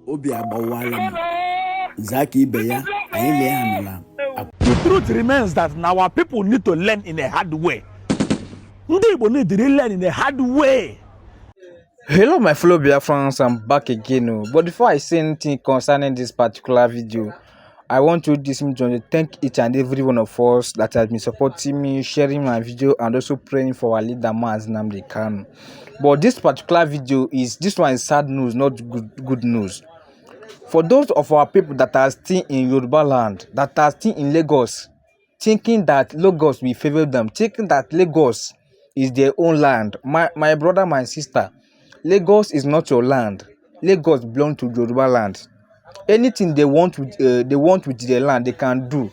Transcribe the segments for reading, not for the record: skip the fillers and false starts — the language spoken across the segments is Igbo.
Obi agbawala m. Zaa ka ibe ya, anyị lee ha nụla. The truth remains that na our people need to learn in a hard way. Ndị Igbo need to learn in a hard way. Hello, my fellow Biafrans, I'm back again. Oh. But before I say anything concerning this particular video, I want to this to thank each and every one of us that has been supporting me, sharing my video, and also praying for our leader, Mazi Nnamdi Kanu. But this particular video is this one is sad news, not good news. For those of our people that are still in Yoruba land, that are still in Lagos, thinking that Lagos will favor them, thinking that Lagos is their own land. My brother, my sister, Lagos is not your land. Lagos belong to Yoruba land. Anything they want with their land, they can do.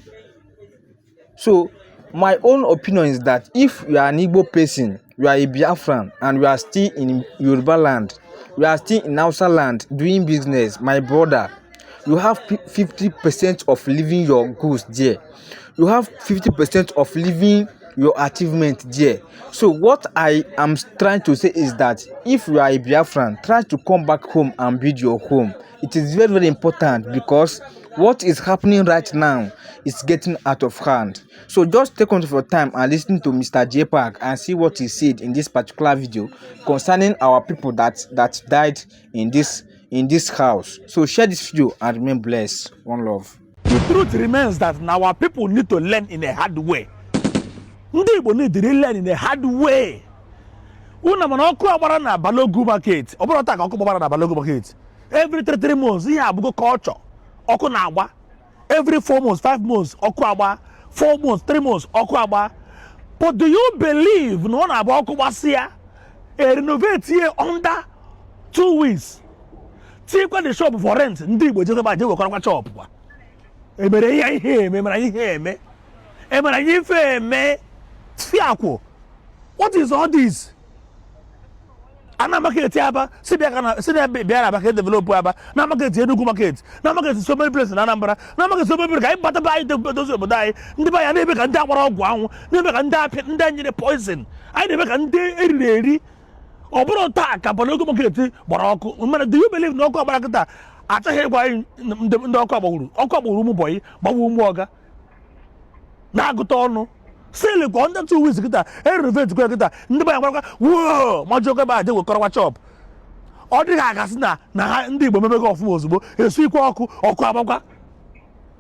So my own opinion is that if you are an Igbo person, you are a Biafran, and you are still in Yoruba land, you are still in Hausa land doing business, my brother, you have 50% of leaving your goods there. You have 50% of leaving your achievement there. So what I am trying to say is that if you are a Biafran, try to come back home and build your home. It is very, very important because what is happening right now is getting out of hand. So just take on your time and listen to Mr. J Park and see what he said in this particular video concerning our people that died in this house. So share this video and remain blessed. One love. The truth remains that na our people need to learn in a hard way. Ndị Igbo need to learn in a hard way. Unu mana ọkụ agbara na Balogun Market, ọ bụrụ taa ka ọkụ gbara na Balogun Market. Every 3 3 months, ihe abụgo culture. Ọkụ na-agba. Every 4 months, 5 months, ọkụ agba. 4 months, 3 months, ọkụ agba. But do you believe na ọ na-agba ọkụ gbasịa, e renovate ye under 2 weeks? Tinyekwa the shop for rent, ndị Igbo jekwa je wekọrọkwa shop kwa. Emere ihe ihe eme, emere ihe eme. Emere anyị ife eme. Fiakwụ. What is all this? Ana market Aba, si bịa ka na si na bịa na Aba ka e develop Aba, na market Enugu market, na market so many places na Anambra, na market so many places ka anyị bata be anyị dozi obodo anyị. Ndị be anyị na-eme ka ndị agbara ọgwụ anwụ, na-eme ka ndị apịa ndị nyere poison, anyị na-eme ka ndị eriri eri. Ọ bụrụ taa ka Balogun Market gbara ọkụ, mana do you believe na ọkụ agbara kịta achọghị ịgwa anyị ndị ọkụ agbagburu? Ọkụ agbagburu ụmụ bọyị, gbagbuo ụmụ ọga na-agụta ọnụ sili kwa under 2 weeks kịta e renovate kwa kịta, ndị be anyị gbarakwa wuo majuokwa ebe a je wekọrọkwa shop. Ọ dịghị agasị na ha ndị Igbo memego ọfụma ozugbo esu ikwe ọkụ, ọkụ agbakwa,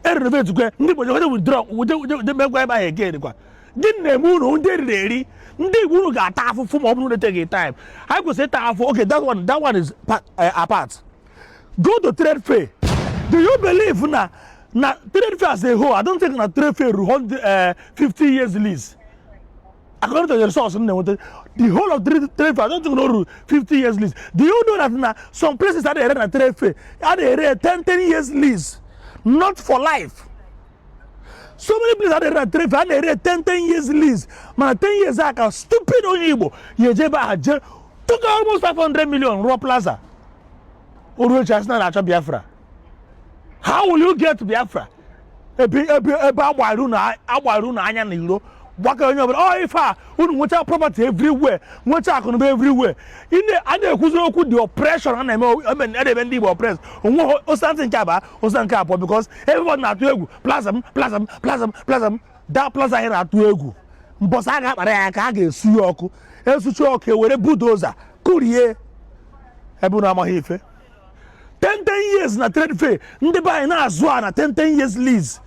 e renovate kwe, ndị Igbo jekwa withdraw je mekwa ebe ahụ again kwa. Gịnị na-eme unu ndị eriri eri? Ndị Igbo, unu ga-ata afụfụ ma ọ bụrụ na eteghị time. Anyị kwesịrị ịta afụfụ. Okay, that one is apart. Go to trade fair. Do you believe na trade fair as a whole, I don't think na trade fair ru 150 years lease? According to the resource m na-enweta, the whole of trade fair, I don't think no ru 50 years lease. Do you know that na some places a na-ere na trade fair, a na-ere 10 10 years lease, not for life? So many places a na-ere na trade fair, a na-ere 10 10 years lease, mana 10 years a ka stupid onye Igbo ya eje ebe ahụ jee took almost 500 million rụọ plaza. Oru echi asị na na-achọ Biafra. How will you get Biafra ebe agbara unu anya na iro gbakọ onye ọbụla? Ọ ife a unu nweta property everywhere, nweta akụnụba everywhere. A na-ekwuzi okwu the oppression a na-eme ndị Igbo oppress onwe osantị nke abụọ, osa nke abụọ, because everybody na-atụ egwu plaza m, plaza m, plaza m, plaza m. That plaza anyị na-atụ egwu, mbọsị a ga-akpara ya aka, a ga-esu ya ọkụ, esuchi ọkụ, ewere bulldozer kụrie ebe unu amaghị ife. 10 10 years na trade fair, ndị be anyị na-azụ a na 10 10 years lease.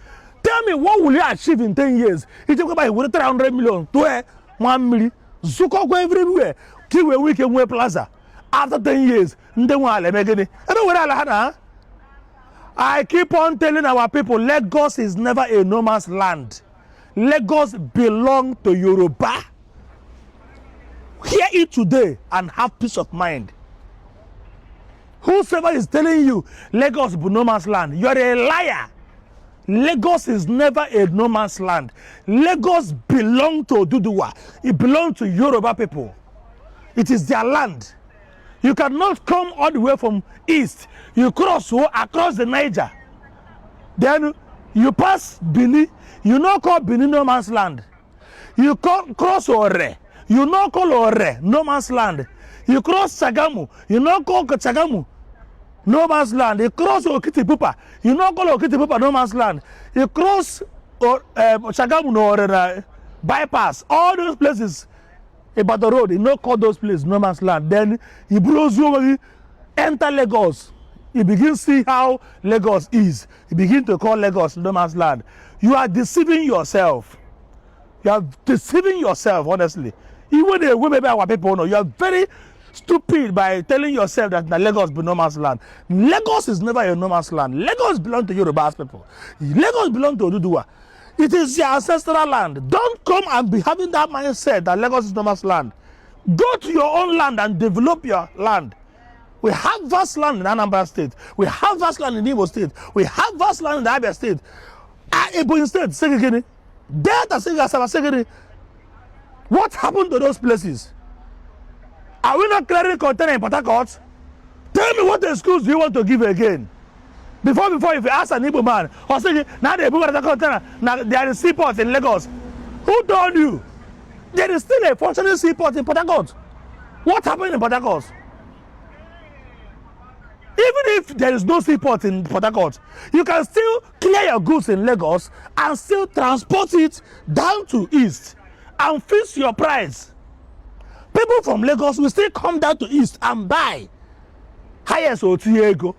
Tell me, what will you achieve in 10 years? Ijekwa anyị were 300 million tụọ nwa mmiri zụkọkwa everywhere ka i wee nwee ike nwee plaza. After 10 years, ndị nwe ala eme gịnị? Ebe were ala ha na. I keep on telling our people, Lagos is never a no man's land. Lagos belong to Yoruba. Hear it today and have peace of mind. Whosoever is telling you Lagos bụ no man's land, you are a liar. Lagos is never a no man's land. Lagos belong to Oduduwa. It belongs to Yoruba people. It is their land. You cannot come all the way from east. You cross across the Niger. Then you pass Benin. You no call Benin no man's land. You cross Ore. You no call Ore no man's land. You cross Sagamu. You no call Sagamu. No man's land. You cross Okitipupa, you no call Okitipupa no man's land. You cross Shagamu no Orena bypass, all those places, Ibadan Road, you no call those places no man's land. Then you buru ozu onwe gị enter Lagos, you begin see how Lagos is, you begin to call Lagos no man's land. You are deceiving yourself. You are deceiving yourself, honestly. Iwe na-ewe ebe our people know you are very stupid by telling yourself that na Lagos be no man's land. Lagos is never a no man's land. Lagos belong to Yoruba people. Lagos belong to Oduduwa. It is your ancestral land. Don't come and be having that mindset that Lagos is no man's land. Go to your own land and develop your land. We have vast land in Anambra State. We have vast land in Imo State. We have vast land in Abia State. Ah, Ebonyi State, sị gị gịnị? Delta sị gị, Asaba sị gịnị? What happened to those places? Are we not clearing container in Port Harcourt? Tell me, what excuse do you want to give again? Before, if you ask an Igbo man, ọ sị gị na a na-ebubata container na there is seaport in Lagos. Who told you? There is still a functioning seaport in Port Harcourt. What happened in Port Harcourt? Even if there is no seaport in Port Harcourt, you can still clear your goods in Lagos and still transport it down to east and fix your price. People from Lagos will still come down to east and buy. Highest otinye ego.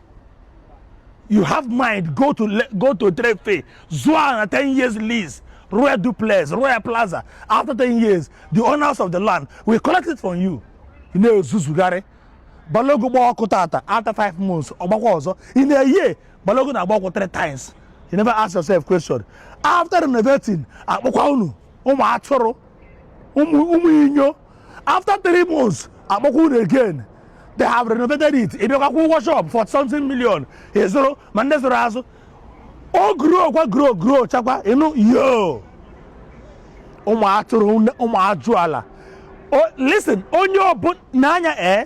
You have mind, go to trade fair, zụọ na 10 years lease, royal duplex, royal plaza. After 10 years, the owners of the land will collect it from you. Ị na-ezuzugharị. Balogun gba ọkụ tata, after 5 months ọgbakwa ọzọ. In a year, Balogun na-agba ọkụ three times. You never ask yourself question. After renovating, akpọkwa unu ụmụ atụrụ, ụmụ inyo. After 3 months, akpọkwa unu again. They have renovated it. Ị bịakwa kwụ ụgwọ shop for something million, ịzụrụ ma ndị zụrụ azụ o grow kwa, grow, grow chakwa ịnụ yo. Ụmụ atụrụ, ụmụ ajụ ala. Listen, onye ọbụla n'anya ee,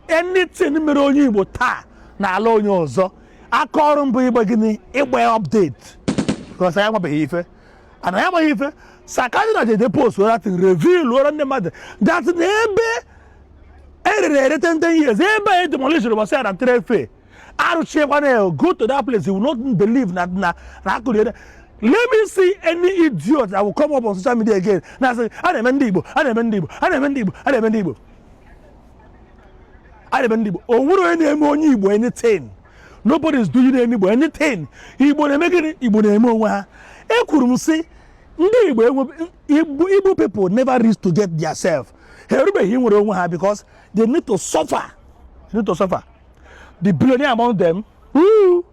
anything mere onye Igbo taa n'ala onye ọzọ, aka ọrụ mbụ ịgba gịnị? Ịgba update, because anyị amabeghị ife and anyị amaghị ife. Sakadi na jede post that thing, reveal were ndị mmadụ that na ebe erere ere 10 10 years, ebe a demolish ụbọchị ya na trade fair arụchiekwana ya. Go to that place, you will not believe na akụrụ ere. Let me see any idiot that will come up on social media again na say a na-eme ndị Igbo, a na-eme ndị Igbo, a na-eme ndị Igbo, a na-eme ndị Igbo, a na-eme ndị Igbo. O nwere onye na-eme onye Igbo anything. Nobody is doing any Igbo anything. Igbo na-eme gịnị? Igbo na-eme onwe ha. Ekwuru m sị ndị Igbo enwe Igbo, Igbo people never reach to get their self. Ha erubeghị inwere onwe ha because they need to suffer. They need to suffer. The billionaire among them, woo,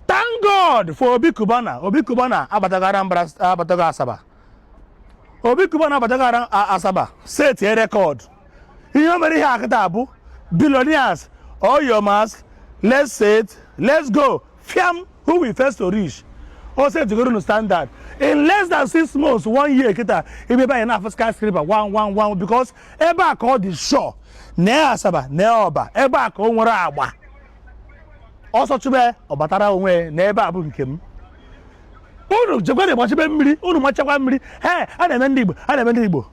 thank God for Obi Cubana. Obi Cubana abatago Anambra, abatago Asaba. Obi Cubana abatago Asaba, set a record. Ihe o mere ihe akịta bụ billionaires, all your mask, let's set, let's go fiam. Who will first to reach o set go no standard in less than 6 months, one year. Kịta ebe ebe anyị na-afụ skyscraper one one one, because ebe a ka ọ dị sure na Asaba na Ọba, ebe a ka o nwere agba ọsọ chụbe ọ batara onwe na ebe a bụ nke m. Unu jekwa gbachibe mmiri, unu machakwa mmiri. He a na-eme ndị Igbo, a na-eme ndị Igbo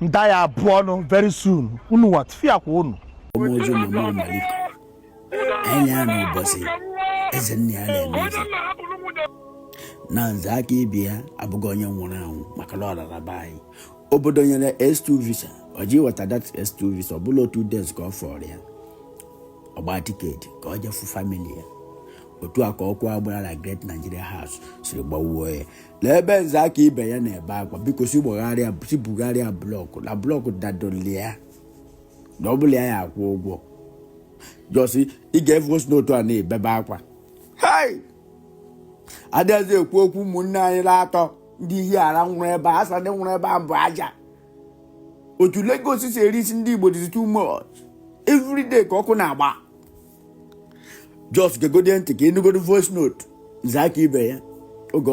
nta ya abụọ ọnụ very soon. Unu nwa tụfịakwa unu. Ọmụjụ mama Maliko anyị na ya n'ụbọchị eze nna ya na-eme ife na nze aka ibi ya abụghị onye nwụrụ anwụ, maka na ọ lara be anyị. Obodo nyere S2 visa, ọ ji weta that S2 visa. Ọ bụla otu days ka ọ fọrọ ya, ọgba ticket ka ọ jefu family ya. Otu a ka ọkụ agbara na Great Nigeria House siri gbawuo ya. Lee ebe nze aka ibe ya na-ebe akwa, biko si gbagharịa, si bugharịa block na block dadolia na ọ bụla ya ya akwụ ụgwọ. Just ị ga-efu osi n'otu a na-ebebe akwa. Hai, adịghịzi ekwu okwu. Ụmụnne anyị na-atọ ndị ihe ara nwụrụ ebe a, asa ndị nwụrụ ebe a mbụ aja. Otu Lagos si eri isi ndị Igbo dịzi too much. Everyday ka ọkụ na-agba. Just gegodie ntị ka ịnụgodo voice note nze aka ibe ya oge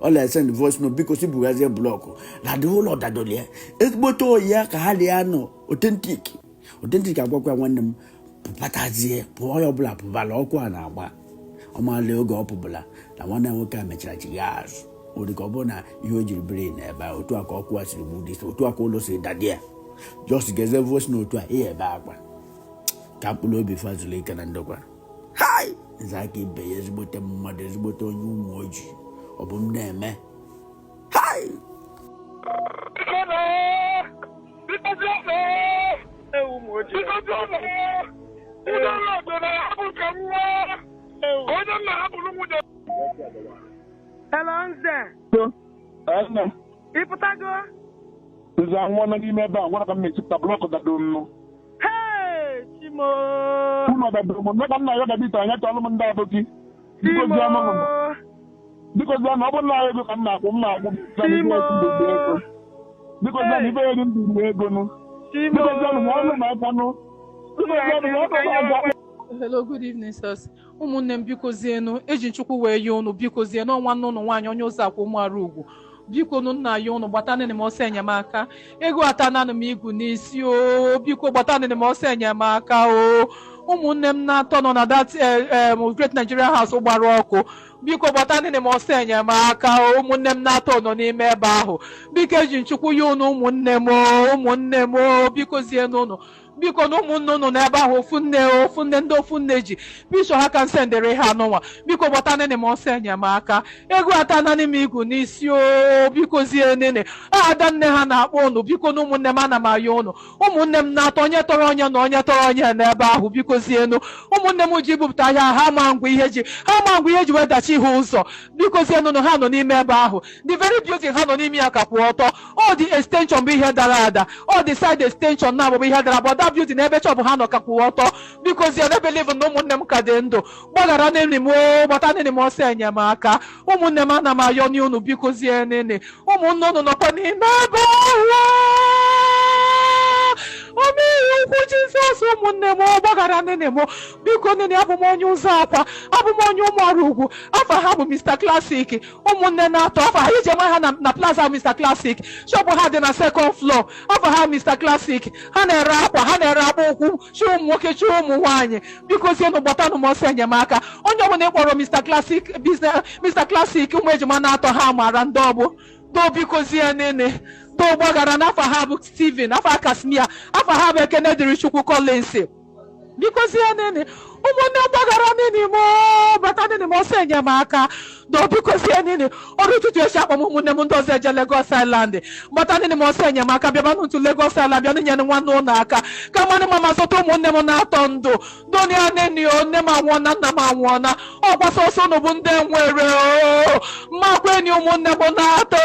ọ na-esend voice note, biko si bughazie block na dị ụlọ dadolie. Ezigbote oyi ya ka ha lie nọ authentic authentic. Agwakwa nwanne m pụpatazie, pụọ, onye ọbụla pụbala, ọkụ a na-agba ọmala. Oge ọ pụbụla na nwanne ya nwoke a mechara chigha azụ, nwere ka ọ bụrụ na ihe o jiri biri na ebe a. Otu a ka ọkụ a siri gbu dị, otu a ka ụlọ siri dadị ya. Just gezie voice note a, ihe ebe akwa. Ka mkpụrụ obi fa zuru ike na ndokwa. Hai, Nze Aka Ibe Ya, ezigbote mmadụ, ezigbote onye ụmụ ojii. Ọ bụ m na-eme. Hai. Hello, Nze. Ị pụtago? Nze, anwụọ n'ime ebe a, nwere ka m na-etipụta block dado m nụ. Hey, Chimo! Ụlọ dadoro m, nne ka m na-ayọ gabita anya chọọlụ m ndị aboki. Chimo! Biko zianụ, ọ bụrụ na ego ka m na-akwụ, m na-akwụ. Chimo! Biko zianụ, ibe ego ndị Igbo ego nụ. Chimo! Biko zianụ, ma ọnụ ma aka nụ. Biko zianụ, ma ọnụ ma aka. Hello, good evening, sirs. Ụmụnne m, biko zienu, eji Nchukwu wee yie unu, biko zie n'ọnwa nne ụnụ nwaanyị onye ụzọ akwa ụmụara ugwu. Biko nụ, nna ya, unu gbatanịnị m ọsọ enyemaka. Ego atananụ m igu n'isi o. Biko gbatanịnị m ọsọ enyemaka o. Ụmụnne m na-atọ nọ na that Great Nigeria House gbara ọkụ. Biko gbatanịnị m ọsọ enyemaka o. Ụmụnne m na-atọ nọ n'ime ebe ahụ. Biko, eji Nchukwu ya unu, ụmụnne m o, ụmụnne m o, biko zienu unu. Biko na ụmụnne unu n'ebe ahụ, ofu nne, ofu nne, ndị ofu nne ji bishọ ha ka nsendere ha anụnwa. Biko gbatanịnị m ọsọ enyemaka. Ego atananị m igu n'isi o. Biko zie nene ada nne ha na-akpọ unu. Biko na ụmụnne m, ana m ayọ unu, ụmụnne m na-atọ, onye tọrọ onye na onye tọrọ onye n'ebe ahụ. Biko zienu, ụmụnne m ji bupụta ahịa ha, ma ngwa ihe ji ha, ma ngwa ihe ji wedachi ha ụzọ. Biko zienu na ha nọ n'ime ebe ahụ. The very building ha nọ n'ime ya ka kwụ ọtọ. Ọ dị extension bụ ihe dara ada, ọ dị side extension na abụbụ ihe dara, but that building ebe chọpụ ha nọ ka kwụ ọtọ. Biko zie na believe na ụmụnne m ka dị ndụ. Gbaghara nene m o, gbata nene m ọsọ enyemaka. Ụmụnne m, ana m ayọ n'unu, biko zie nene ụmụnne unu nọkwa n'ime ebe ahụ. Omeihe ukwu Jizọs, ụmụnne m, gbaghara nene m, biko nene. Abụ m onye ụzọ akwa, abụ m onye ụmụọrụ ugwu. Afa ha bụ Mr Classic. Ụmụnne na-atọ, afa ha iji enwe ha na plaza Mr Classic, shop ha dị na second floor. Afa ha Mr Classic. Ha na-ere akwa, ha na-ere akpa ụkwụ, chi ụmụ nwoke, chi ụmụ nwaanyị. Biko zienụ, gbatanụ m ọsọ enyemaka. Onye ọbụla ị kpọrọ Mr Classic business, Mr Classic, ụmụ ejima na-atọ ha maara ndị ọbụ do. Biko zie nene do, gbaghara n'afa ha bụ Steven, afa Kasmia, afa ha bụ Ekene Dịrị Chukwu Collins. Biko zie nene, ụmụnne, gbaghara nene m, bata nene m ọsọ enyemaka do. Biko zie nene, ọrụ ụtụtụ echi akpọ m ụmụnne m ndị ọzọ eje Lagos Island. Gbata nene m ọsọ enyemaka, bịabanụ ntu Lagos Island, bịanụ nyere nwanne ụlọ aka ka mmanụ mama zọta ụmụnne m na-atọ ndụ. Donia nene o, nne m anwụọna, nna m anwụọna, ọkwa sọsọ unu bụ ndị nwere o mmakwa enyi. Ụmụnne m na-atọ,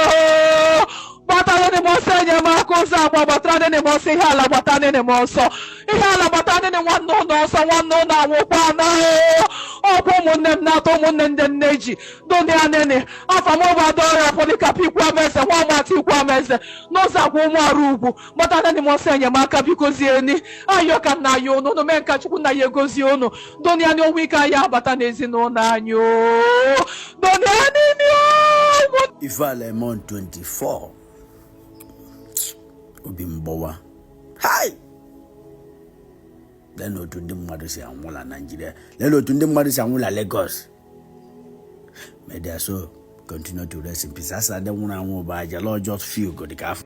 gbatara nene m ọsọ enyemaka. Ụzọ agba, gbatara nene m ọsọ. Ihe ala, gbata nene m ọsọ. Ihe ala, gbata nene nwanne ụlọ ọsọ. Nwanne ụlọ anwụkwa na ọkwa. Ụmụnne m na-atọ, ụmụnne ndị nne ji donia nene. Afa m bụ Adaọrịa Polycarp Ikwuameze, nwa amata Ikwuameze n'ụzọ akwa ụmụarụ ugwu. Gbata nene m ọsọ enyemaka, biko zieni ayọ ka nna ya unu. Unu mee nka, Chukwu nna ya egozie unu. Donia onwe ike anyị abata n'ezinụlọ anyị o. Donia nene o. Ife ala eme on 24, obi mgbawa. Hai, lee otu ndị mmadụ si anwụ na Naijiria, lee otu ndị mmadụ si anwụ na Lagos. May their soul continue to rest in peace. Asa ndị nwụrụ anwụ bụ aja lọ, just feel good ka afọ.